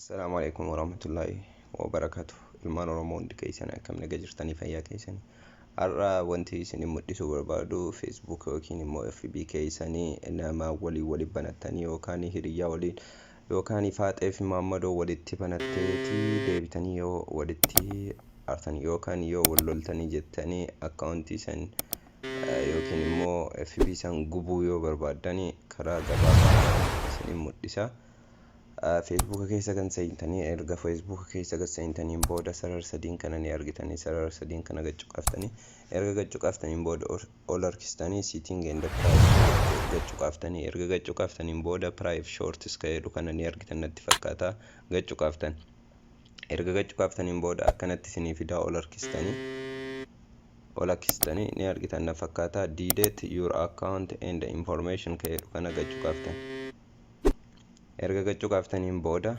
Assalaamu alaikum warahmatullaahi wabarakaatu. Ilmaan Oromoo hundi keessan akkam naga jirtanii, fayyaa keessanii? Har'a wanti isin mul'isuu barbaadu, Facebook yookiin immoo FB keessanii nama waliin waliin banattanii yookaan hiriyyaa waliin yookaan faaxee fi maammadoo walitti banatteeti deebitanii yoo walitti aartanii yookaan yoo wal loltanii jettanii akkaawuntii san yookiin immoo FB san gubuu yoo barbaaddanii karaa gabaabaa isin mul'isa. Feesbuuka keessa kan seentanii, erga Feesbuuka keessa gad seentaniin booda sarara sadiin kana ni argitanii. Sarara sadiin kana gad cuqaaftanii, erga gad cuqaaftaniin booda ol harkistanii setting and privacy gad cuqaaftanii, erga gad cuqaaftaniin booda private shorts ka jedhu kana ni argitan natti fakkaata, gad cuqaaftan. Erga gad cuqaaftaniin booda akkanatti isinii fidaa. Ol harkistanii, ol harkistanii ni argitan na fakkaata, delete your account and information ka jedhu kana gad cuqaaftan. Erga gad cuqaaftaniin booda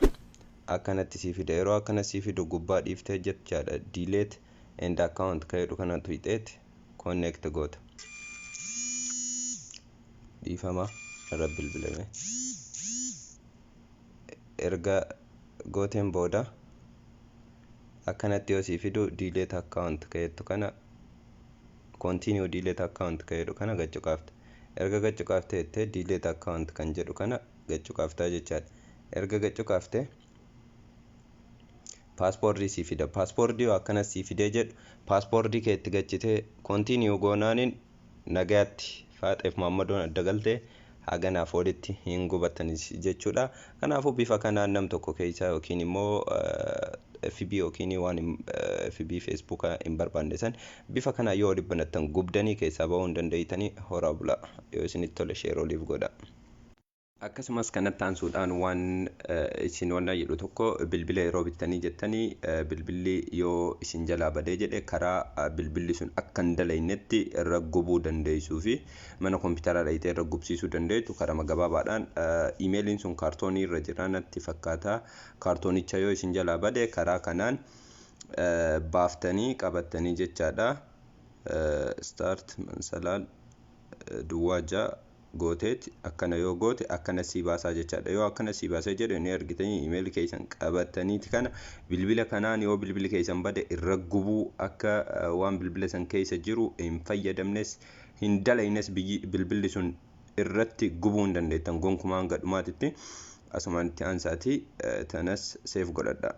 akkanatti sii fida. Yeroo akkana sii fidu gubbaa dhiiftee jechaadha, delete and account ka jedhu kana tuqxeet connect goota. Dhiifama, irra bilbilame. Erga gooteen booda akkanatti yoo sii fidu, delete account ka jettu kana, continue delete account ka jedhu kana gad cuqaafta. Erga gad cuqaaftee jettee, delete account kan jedhu kana gad cuqaaftaa jechaadha. Erga gad cuqaaftee passwordii sii fida. Passwordii yoo akkana sii fidee jedhu, passwordii kee itti gachitee continue goonaaniin nagayaatti faaxeef maammadoon adda galtee haganaaf walitti hin gubattanis jechuudha. Kanaafuu bifa kanaan nam tokko keessa yookiin immoo FB yookiin waan FB Facebook hin barbaanne san bifa kanaan yoo walitti banattan gubdanii keessaa bahuu hin dandeeytanii. Horaa bulaa. Yoo isinitti tole share oliif godha. Akkasumas kanatti aansuudhaan waan isin wanna jedhu tokko, bilbila yeroo bittanii jettanii bilbilli yoo isin jalaa badee jedhe, karaa bilbilli sun akka hin dalaynetti irra gubuu dandeessuu fi mana kompiitaraa dhayitee irra gubsiisuu dandeessu karaa gabaabaadhaan, imeeliin sun kaartoonii irra jira natti fakkaata. Kaartoonicha yoo isin jalaa bade karaa kanaan baaftanii qabattanii jechaadha. Start mansalaal duwwaa ja'a gooteeti akkana yoo goote akkana sii baasaa jechaadha. Yoo akkana sii baasee jedhe ni argitanii, imeelii keessan qabataniiti kana bilbila kanaan yoo bilbilli keessan bade irra gubuu, akka waan bilbila san keessa jiru hin fayyadamnes hin dalaynes bilbilli sun irratti gubuu hin dandeettan gonkumaan gadhumaatitti. Asumaan itti aansaatii tanas save godhadha.